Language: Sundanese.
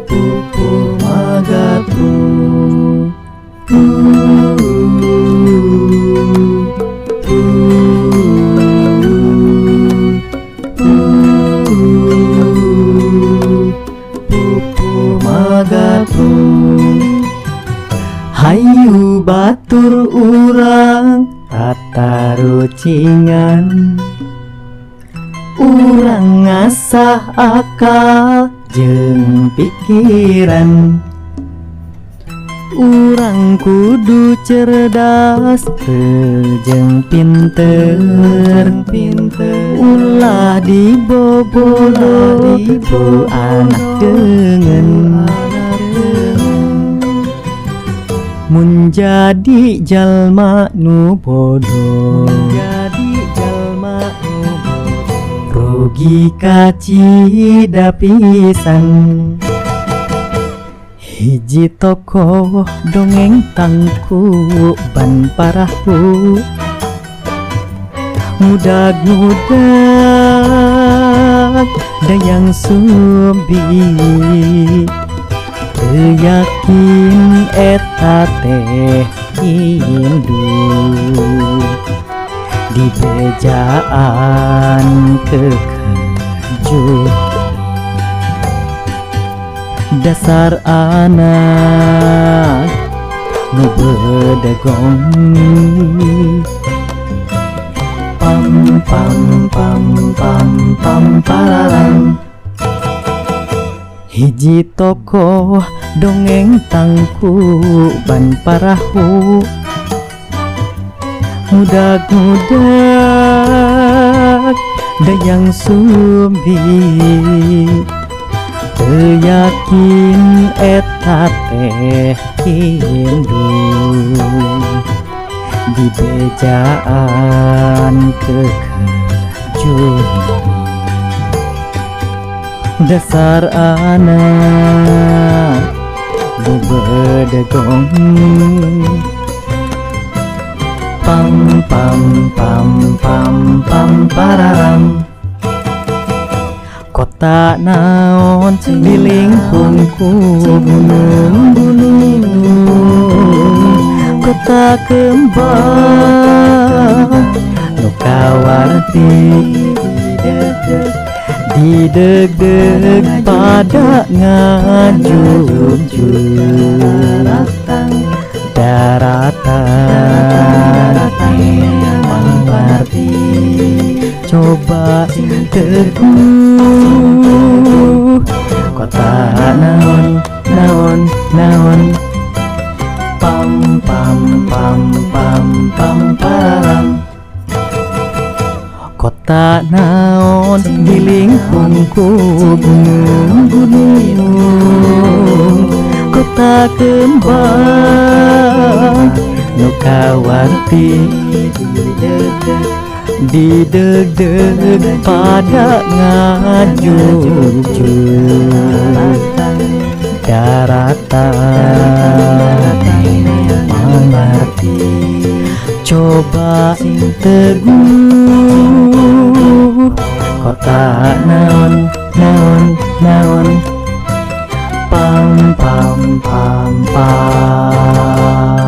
Pupuh magatruh. Pupuh magatruh. Hayu batur urang tatarucingan, urang ngasah akal jeung pikiran. Urang kudu cerdas jeung pinter, ulah dibobodo ku anak deungeun. Mun jadi jalma nu bodoh, rugi kacida pisan. Hiji tokoh dongeng Tangkuban Parahu, ngudag-ngudag Dayang Sumbi. Teu yakin eta teh indung, dibejaan kekejuh. Dasar anak nu bedegong. Pam pam pam pam pam pararam. Hiji tokoh dongeng Tangkuban Parahu, ngudag-ngudag Dayang Sumbi. Teu yakin eta teh indung, dibejaan kekejuh. Dasar anak nu bedegong. Pam pam pam pam pam pararam. Kota naon di lingkungku gunung-gunung, kota kembang nu kawarti didegdeg pada ngajugjug. Daratan mangarti, coba teguh. Kota naon naon naon. Pam pam pam pam pam pararam. Kota naon di lingkungku gunung-gunung, kota kembang nu kawarti didegdeg pada ngajugjug. Daratan mangarti, coba teguh. Kota naon naon naon. Pam pam pam pam.